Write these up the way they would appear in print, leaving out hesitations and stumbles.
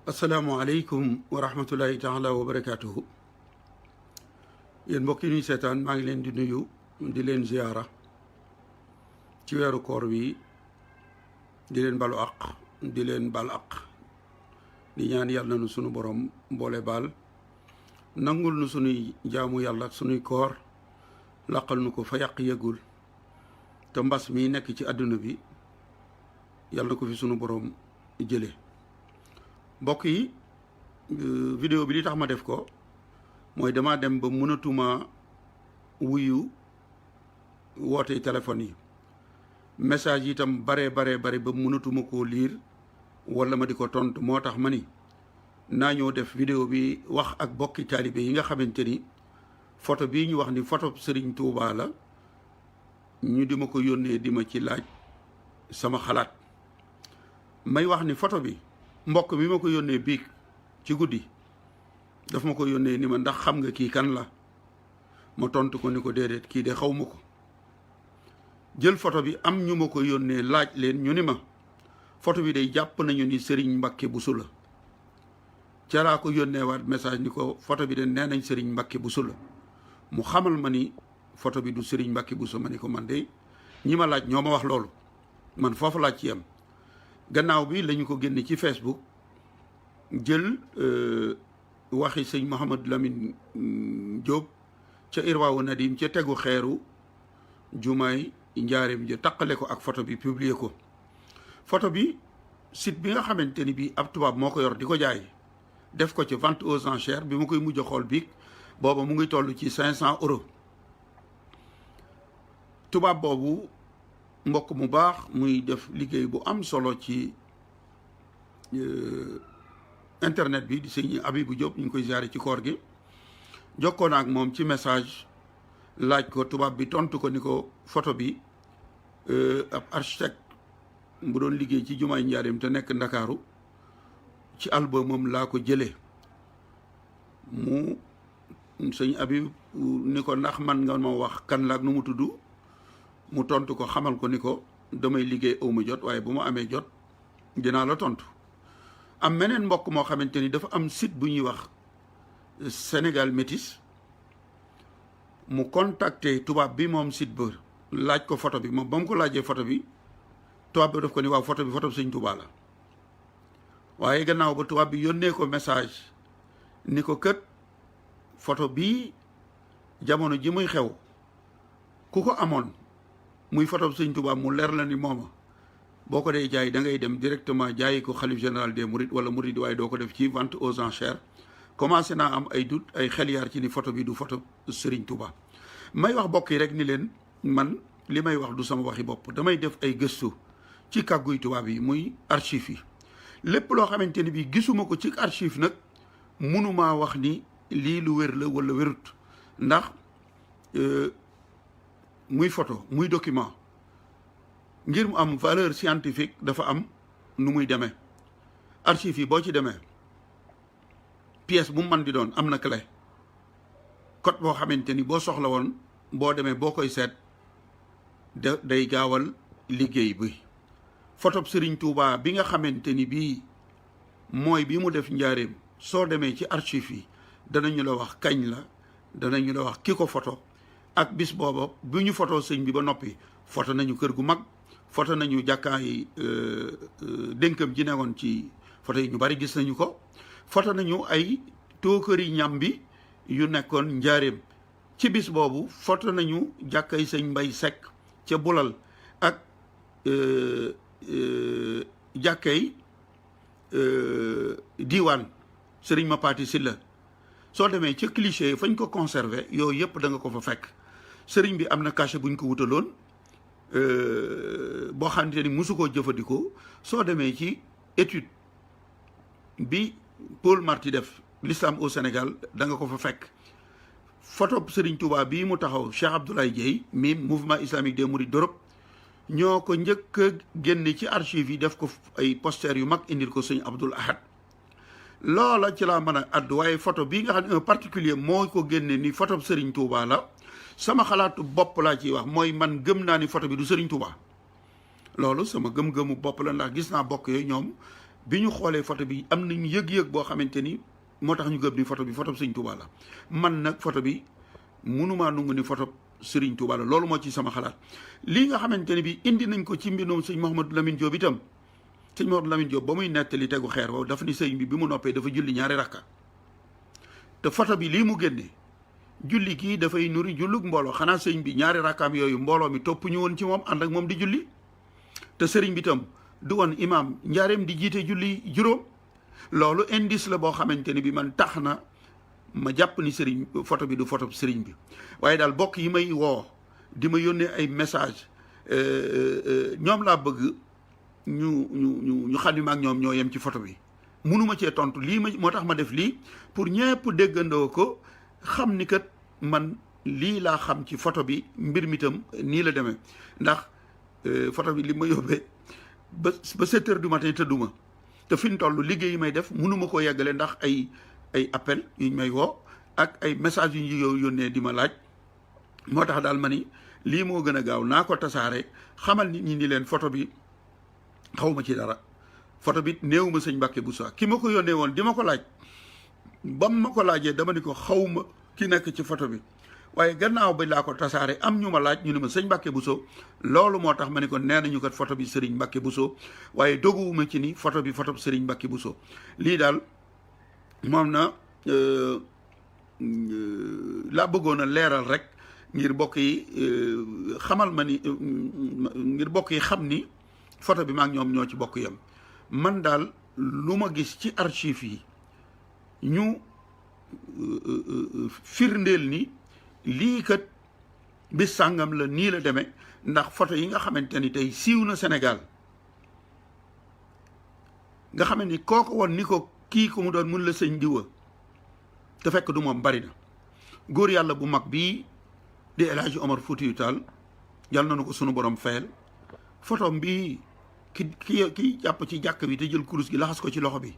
asalaamaaleykum wa rahmatullahi taala wa barakaatuhu yéen mbokk yi ñuy seetaan maa ngi leen di nuyu di leen ziyaara ci weeru koor wi di leen balu aq di leen bal aq di ñaan yàlla nu sunu borom mboole baal nangul nu sunuy jaamu yàlla sunuy koor laqal nu ko fa yàq yëgul te mbas mi nekk ci àdduna bi yàlla na ko fi sunu borom jële mbokk yi vidéo bi li tax ma def ko mooy dama dem ba mënatuma wuyu woote téléphone yi message yi itam bare ba mënatuma koo liir wala ma di ko tontu moo tax ma ni naa ñëw def vidéo bi wax ak bokki taalibe yi nga xamante ni photo bii ñu wax ni photo Serigne Touba la ñu di ma ko yónnee di ma ci laaj sama xalaat may wax ni photo bi mbokk mi ma ko yónnee biig ci guddi daf ma ko yónnee ni ma ndax xam nga kii kan la ma tontu ko ni ko déedéet kii de xaw ma ko jël photo bi am ñu ma ko yónnee laaj leen ñu ni ma photo bi day jàpp nañu ni Serigne Mbacké Bousso la ca laa ko yónnee waat message ni ko photo bi de nee nañ Serigne Mbacké Bousso la mu xamal ma ni photo bi du Serigne Mbacké Bousso ma ni ko man de ñi ma laaj ñoo ma wax loolu man foofu laaj ci yam gannaaw bi lañu ko génne ci Facebook jël waxi sëñ Mouhamadou Lamine Diop ca Irwaawu Nadim ca tegu xeeru jumaay njaareem ja taqale ko ak photo bi publier ko photo bi site bi nga xamante ni bii ab tubaab moo ko yor di ko jaay def ko ci vente aux enchères bi ma koy mujj a xool biig booba mu ngi toll ci 500 euros tubaab boobu mbokk mu baax muy def liggéey bu am solo ci internet bi di sëñ Abibou Diop ñu ngi koy ziare ci koor gi jokkoo na ak moom ci message laaj ko tubaab bi tontu ko ni ko photo bi ab architecte bu doon liggéey ci jumaay njaareem te nekk ndakaaru ci albumam laa ko jëlee mu sëñ Abib ni ko ndax man nga ma wax kan la ak nu mu tudd mu tontu ko xamal ko ni ko damay liggéey awma jot waaye bu ma amee jot dinaa la tontu am meneen mbokk moo xamante ni dafa am site bu ñuy wax Sénégal Métis mu contacté tubaab bi moom site ba laaj ko photo bi moom ba mu ko laajee photo bi tubaab bi daf ko ni waaw photo bi sëñ Touba la waaye gannaaw ba tubaab bi yónnee ko message ni ko kët photo bii jamono ji muy xew ku ko amoon muy photo sëñ Touba mu leer la ni mooma boo ko dee jaay da ngay dem directement jaayi ko xalif général des mourides wala mouride waaye doo ko def ci vente aux enchères commencé naa am ay doute ay xel yaar ci ni photo bi du photo Serigne Touba may wax bokk yi rek ni leen man li may wax du sama waxi bopp damay def ay gëstu ci kàgguy tubaab yi muy archive yi lépp loo xamante ni bii gisuma ko ci archive nag mënumaa wax ni lii lu wér la wala wérut ndax muy photo muy document ngir mu am valeur scientifique dafa am nu muy demee archive yi boo ci demee pièce bu mu mën di doon am na clé code boo xamante ni boo soxla woon boo demee boo koy seet day gaawal liggéey bi photo Serigne Touba bi nga xamante ni bii mooy bi mu def njaareem soo demee ci archive yi danañu la wax kañ la danañu la wax ki ko photo ak bis booba bu ñu photo sëñ bi ba noppi photo nañu kër gu mag photo nañu jàkkaay dénkam ji newoon ci photo yi ñu bari gis nañu ko photo nañu ay tookëri ñam bi yu nekkoon njaareem ci bis boobu photo nañu jàkkay sëñ Mbay Sekk ca Bulal ak jàkkay diiwaan sëriñ Mapati Silla soo demee ca cliché yi fañ ko conservé yooyu yëpp da nga ko fa fekk sëriñ bi am na cachet buñ ko wutaloon boo xamante ni mosu koo jëfandikoo soo demee ci étude bi Paul Marty def l'islam au Sénégal da nga ko fa fekk photo Serigne Touba bii mu taxaw Cheikh Abdoulaye Dieye mi mouvement islamique des mourides d'Europe ñoo ko njëkk a génne ci archive yi def ko ay posters yu mag indil ko sëñ Abdoul Ahad loola ci laa mën a addu waaye photo bii nga xam ne un particulier moo ko génne ni photo Serigne Touba la sama xalaatu bopp laa ciy wax mooy man gëm naa ni photo bi du Serigne Touba loolu sama gëm-gëmu bopp la ndax gis naa bokk yooyu ñoom bi ñu xoolee photo bi am nañu yëg-yëg boo xamante ni moo tax ñu gëm ni photo bi photo Sëñ Touba la man nag photo bi mënumaa nungu ni photo Serigne Touba la loolu moo ci sama xalaat lii nga xamante ni bi indi nañ ko ci mbindum sëñ Mouhamadou Lamine Diop itam sëñ Mouhamadou Lamine Diop ba muy nettali tegu xeer boobu dafa ni sëñ bi mu noppee dafa julli ñaari rakka te photo bi lii mu génne julli kii dafay nuri jullug mbooloo xanaa sëñ bi ñaari rakkaam yooyu mbooloo mi topp ñu woon ci moom ànd ak moom di julli te sëriñ bi tam du woon imaam njaareem di jiite julli juróom loolu indice la boo xamante ni bi man tax na ma jàpp ni sëriñ photo bi du photo sëriñ bi waaye daal bokk yi may woo di ma yónnee ay message ñoom laa bëgg ñu xam ni maag ñoom ñoo yem ci photo bi munuma cee tontu lii moo tax ma def lii pour ñëpp déggandoo ko xam ni kat man lii laa xam ci photo bi mbir mi tam nii la demee ndax photo bi li ma yóbbee ba 7 heures du matin tëdduma te fi mu toll liggéey yi may def munuma koo yeggale ndax ay appel yu ñu may woo ak ay message yu ñu yónnee di ma laaj moo tax daal ma ni lii moo gën a gaaw naa ko tasaare xamal nit ñi ni leen photo bi xawma ci dara photo bi néew ma sëñ Mbàkke Bousso ki ma ko yónnee woon di ma ko laaj ba ma ko laajee dama ni ko xawma ki nekk ci photo bi waaye gannaaw ba laa ko tasaare am ñu ma laaj ñu ne ma sëñ Mbàkke Bousso loolu moo tax ma ni ko nee nañu kat photo bi Serigne Mbàkke Bousso waaye doguwuma ci ni photo bi photo Serigne Mbàkke Bousso lii daal moom na laa bëggoon a leeral rek ngir bokk yi xamal ma ni ngir bokk yi xam ni photo bi maak ñoom ñoo ci bokk yam man daal lu ma gis ci archive yi ñu firndeel ni lii kat bis sàngam la nii la demee ndax photo yi nga xamante ni tey siiw na Sénégal nga xam ni kooku woon ni ko kii ku mu doon mun la sëñ diwa te fekk du moom bari na góor yàlla bu mag bii di El Hadji Omar Foutiyou Tall yàlla na nu ko sunu borom fayal photo bii ki jàpp ci jàkk bi te jël kurus gi laxas ko ci loxo bi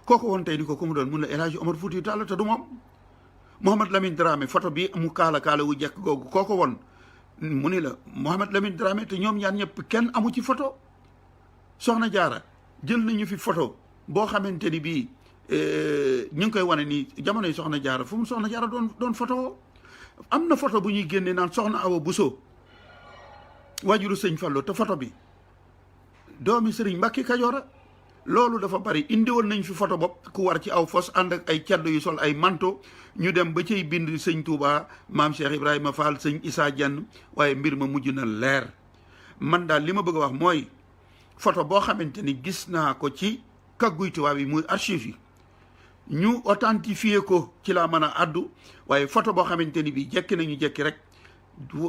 kooku woon tey ni ko ku mu doon mun la El Hadji Omar Foutiyou Tall te du moom Mouhamad Lamine Dramé photo bi mu kaala wu jekk googu kooku woon mu ni la Mouhamad Lamine Dramé te ñoom ñaar ñëpp kenn amu ci photo soxna jaara jël nañu fi photo boo xamante ni bii ñu ngi koy wane nii jamono yi soxna jaara fu mu soxna jaara doon photo am na photo bu ñuy génnee naan soxna Awa Bousso wajuru sëñ Fallu te photo bi doomi sëriñ Mbàkke Kajoora loolu dafa bari indi woon nañ fi photo bopp ku war ci aw fos ànd ak ay ceddo yu sol ay manto ñu dem ba ciy bind sëñ Touba maam Cheikh Ibrahima Fall sëñ Issa Diagne waaye mbir ma mujj na leer man daal li ma bëgg a wax mooy photo boo xamante ni gis naa ko ci kagguy tubaab yi muy archive yi ñu authentifié ko ci laa mën a addu waaye photo boo xamante ni bi jekki nañu jekki rek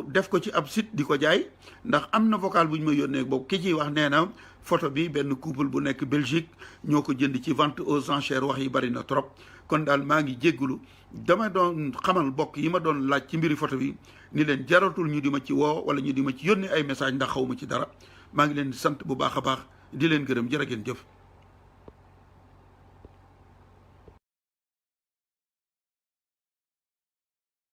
def ko ci ab site di ko jaay ndax am na vocal bu ñu ma yónnee boobu ki ciy wax nee na photo bi benn couple bu nekk Belgique ñoo ko jënd ci vente aux enchères wax yi bari na trop kon daal maa ngi jéggulu dama doon xamal bokk yi ma doon laaj ci mbiri photo bi ni leen jaratul ñu di ma ci woo wala ñu di ma ci yónnee ay message ndax xaw ma ci dara maa ngi leen di sant bu baax a baax di leen gërëm jërë ngeen jëf